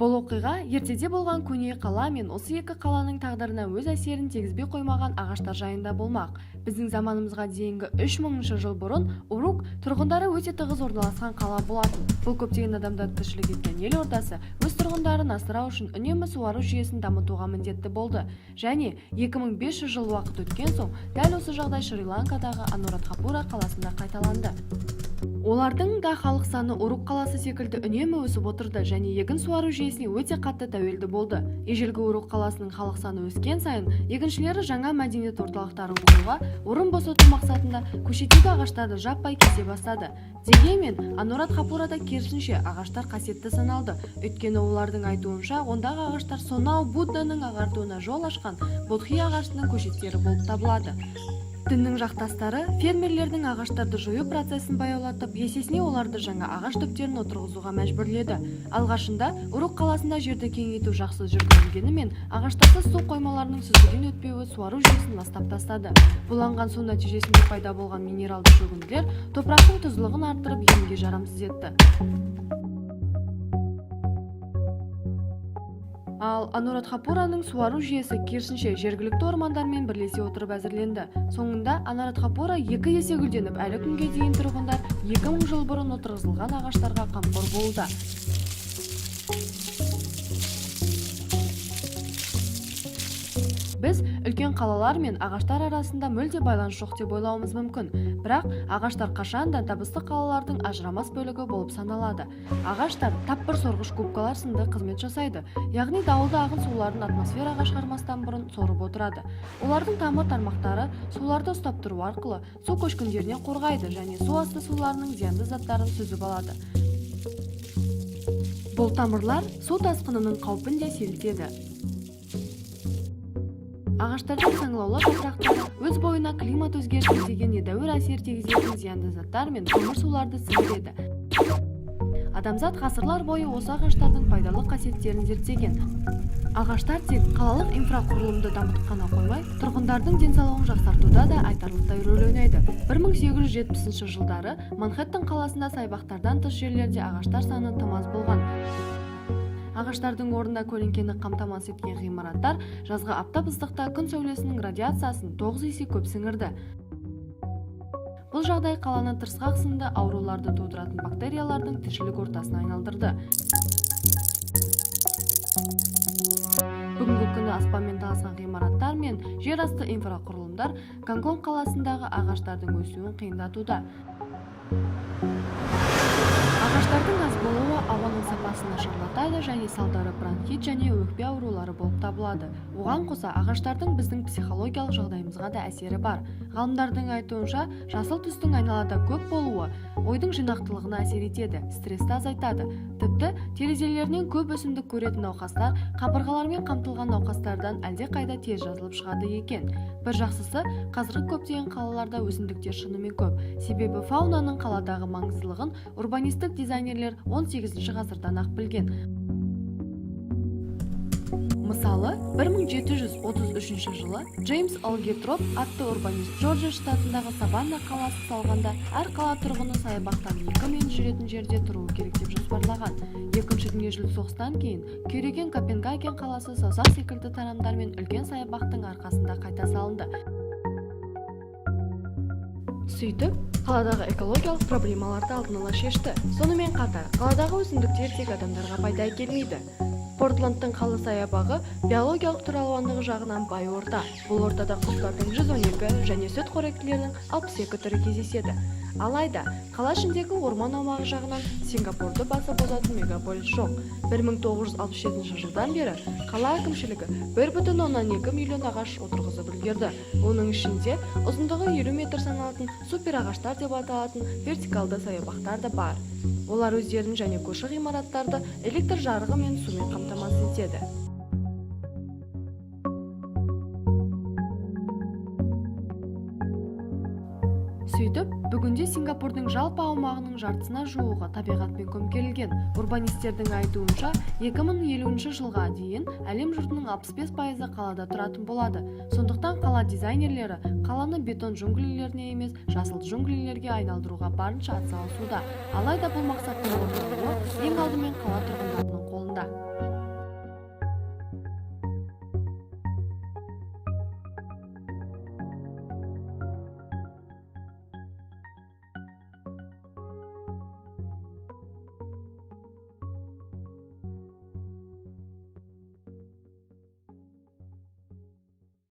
Бұл оқиға ертеде болған көне қала мен осы екі қаланың тағдырына өз әсерін тигізбей қоймаған ағаштар жайында болмақ. Біздің заманымызға дейінгі 3000 жыл бұрын Урук тұрғындары өте тығыз орналасқан қала болатын. Бұл көптеген адамдар тіршілік еткен ел ордасы өз тұрғындарын асырау үшін үнемі суару жүйесін дамытуға міндетті болды. Және 2500 жыл уақыт өткен соң дәл осы жағдай Шри-Ланкадағы Анурадхапура қаласында қайталанды. Олардың да халық саны Урук қаласы секілді үнемі өсіп отырды және егін суару жүйесіне өте қатты тәуелді болды. Ежелгі Урук қаласының халық саны өскен сайын егіншілері жаңа мәдениет орталықтарын құруға орын босату мақсатында көшедегі ағаштарды жаппай кесе бастады. Дегенмен Анурадхапурада керісінше ағаштар қасиетті саналды, өйткені олардың айтуынша, ондағы ағаштар сонау Будданың ағартуына жол ашқан Бодхи ағашының көшеттері болып табылады. Діннің жақтастары фермерлердің ағаштарды жою процесін баяулатып, есесіне оларды жаңа ағаш түптерін отырғызуға мәжбүрледі. Алғашында Урук қаласында жерді кеңейту жақсы жүргізілгенімен, ағаштарсыз су қоймаларының сүзгіден өтпеуі суару жүйесін ластап тастады. Буланған су нәтижесінде пайда болған минералды шөгінділер топырақтың тұздылығын арттырып, егінге жарамсыз етті. Ал Анурадхапураның суару жүйесі керісінше жергілікті ормандармен бірлесе отырып әзірленді. Соңында Анурадхапура екі есе гүлденіп, әлі күнге дейін тұрғындар 2000 жыл бұрын отырғызылған ағаштарға қамқор болуда. Біз үлкен қалалар мен ағаштар арасында мүлде байланыс жоқ деп ойлауымыз мүмкін. Бірақ ағаштар қашан да табысты қалалардың ажырамас бөлігі болып саналады. Ағаштар тап бір сорғыш губкалар сынды қызмет жасайды, яғни дауылды ағын суларын атмосфераға шығармастан бұрын сорып отырады. Олардың тамыр тармақтары суларды ұстап тұру арқылы су көшкіндерінен қорғайды және су асты суларының зиянды заттарын сүзіп алады. Бұл тамырлар су тасқынының қаупін де сейілтеді. Ағаштардың саңылаулы жапырақтары өз бойына климат өзгерісіне деген едәуір әсер тигізетін зиянды заттар мен көмір суларды сіңіреді. Адамзат ғасырлар бойы осы ағаштардың пайдалы қасиеттерін зерттеген. Ағаштар тек қалалық инфрақұрылымды дамытып қана қоймай, тұрғындардың денсаулығын жақсартуда да айтарлықтай рөл ойнайды. 1870 жылдары Манхэттен қаласында саябақтардан тыс жерлерде ағаштар саны тым аз болған. Ағаштардың орнына көлеңкені қамтамасыз еткен ғимараттар жазғы аптап ыстықта күн сәулесінің радиациясын 9 есе көп сіңірді. Бұл жағдай қаланы тырысқақ сынды ауруларды тудыратын бактериялардың тіршілік ортасына айналдырды. Бүгінгі күні аспанмен таласқан ғимараттар мен жер асты инфрақұрылымдар Гонконг қаласындағы ағаштардың өсуін қиындатуда. Ағаштардың аз болуы ауаның сапасын нашарлатады және салдары бронхит және өкпе аурулары болып табылады. Оған қоса ағаштардың біздің психологиялық жағдайымызға да әсері бар. Ғалымдардың айтуынша, жасыл түстің айналада көп болуы ойдың жинақтылығына әсер етеді, стрессті азайтады. Тіпті терезелерінен көп өсімдік көретін науқастар қабырғалармен қамтылған науқастардан әлдеқайда тез жазылып шығады екен. Бір жақсысы, қазіргі көптеген қалаларда өсімдіктер шынымен көп, себебі фаунаның қаладағы маңыздылығын урбанистік дизайнерлер 18 ғасырдан-ақ білген. Мысалы, 1733 жылы Джеймс Олгетроп атты урбанист Джорджия штатындағы Саванна қаласын салғанда әр қала тұрғыны саябақтан 2 миль жүретін жерде тұруы керек деп жоспарлаған. Екінші дүниежүзілік соғыстан кейін күйреген Копенгаген қаласы саусақ секілді тарамдар мен үлкен саябақтың арқасында қайта салынды. Сөйтіп, қаладағы экологиялық проблемаларды алдын ала шешті. Сонымен қатар, қаладағы өсімдіктер тек адамдарға пайда әкелмейді. Портландтың қала саябағы биологиялық түр алуандығы жағынан бай орта. Бұл ортада құстардың 112 және сүт қоректілерінің 62 түрі кездеседі. Алайда, қала ішіндегі орман аумағы жағынан Сингапурды басып озатын мегаполис жоқ. 1967 жылдан бері қала әкімшілігі 1,2 миллион ағаш отырғызып үлгерді. Оның ішінде ұзындығы 50 метр саналатын супер ағаштар деп аталатын вертикалды саябақтар да бар. Олар өздерін және көрші ғимараттарды электр жарығы мен сумен қамтамасыз етеді. Сөйтіп, бүгінде Сингапурдың жалпы аумағының жартысына жуығы табиғатпен көмкерілген. Урбанистердің айтуынша, 2050 жылға дейін әлем жұртының 65% қалада тұратын болады. Сондықтан қала дизайнерлері қаланы бетон джунглилеріне емес, жасыл джунглилерге айналдыруға барынша атсалысуда. Алайда бұл мақсаттың орындалуы ең алдымен қала тұрғындарының қолында.